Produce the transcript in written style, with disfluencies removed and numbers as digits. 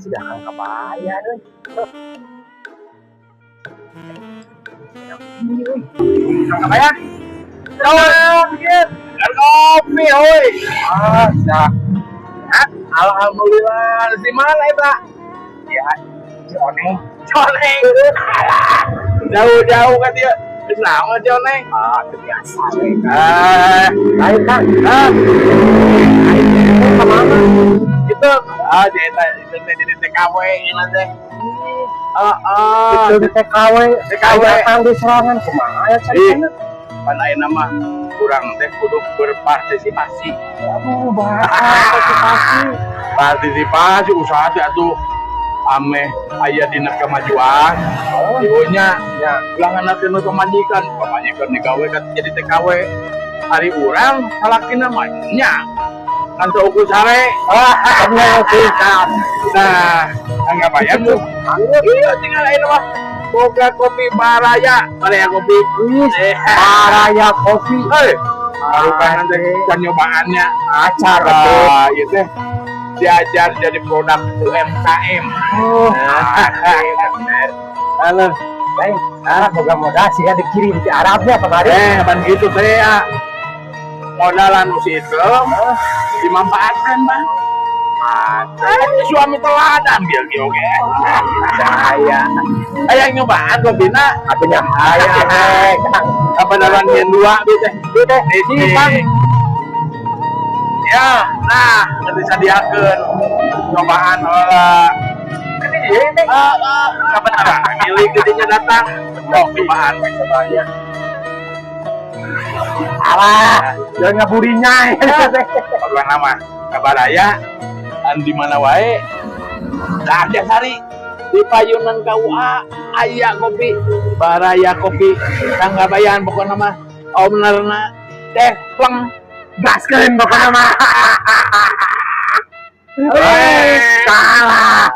Sudah Kang Kabayan euy. Kang Kabayan. Dikit. Kopi, oi. Ah, dah. Alhamdulillah, di mana eta? Ya, si Oneng. Coneng. Alah, jauh-jauh kan dia. Geus naon si Oneng? Ah, itu biasa we. Ah, Lain, Kang. Ah, Aing ka mana? Itu ah jadi eta itu teh jadi TKW ini teh. Ah, ah. Itu di TKW, TKW. Datang di serangan kumaha ya Ih. carina? Pan ayeuna mah kurang teh kudu berpartisipasi. Aduh, bahasa partisipasi. Partisipasi usaha teh atuh ameh aya dina kemajuan. Oh, Ieu nya ya. Ulah ngandalkeun nu pamajikan, pamajikan digawe kan jadi TKW. Ari urang salakina mah nya ngan ukur sare. Ah, bener sih, Kang. Nah, anggap aja tuh. Iya, tinggal ayeuna mah boga kopi Baraya, Baraya kopi. Wih, Eh, Baraya Kopi. Hei, baru kan nanti can nyobaannya. Acar atuh. Ah, ieu teh diajar jadi produk UMKM. Oh, Nah, halo. lain. Ah, boga modal sih dikirim ke Arabnya kemarin. Eh, ban gitu teh ya. Modalan nu si itu dimanfaatkan, Bang. Eh, suami teladan biar gitu oke. Saya. Aya nyobaan kopina. Atunya aya eh, Kang. Apa dalam yang dua gitu Ieu teh, di Bang. Ya, nah, nanti sadiakeun cobaan heula. Ini ieu teh. Ah, ah, kapan ada milik didinya datang. Oh, cobaan Cobanya. Alah, jangan ngaburinya ya teh. Pokokna nama Kabaraya an di mana wae. Ka Arjasari di payunan KUA aya kopi Baraya kopi Tanggabayan, pokokna mah ownerna teh pleng. Gaskeun pokokna mah. Eh, salah.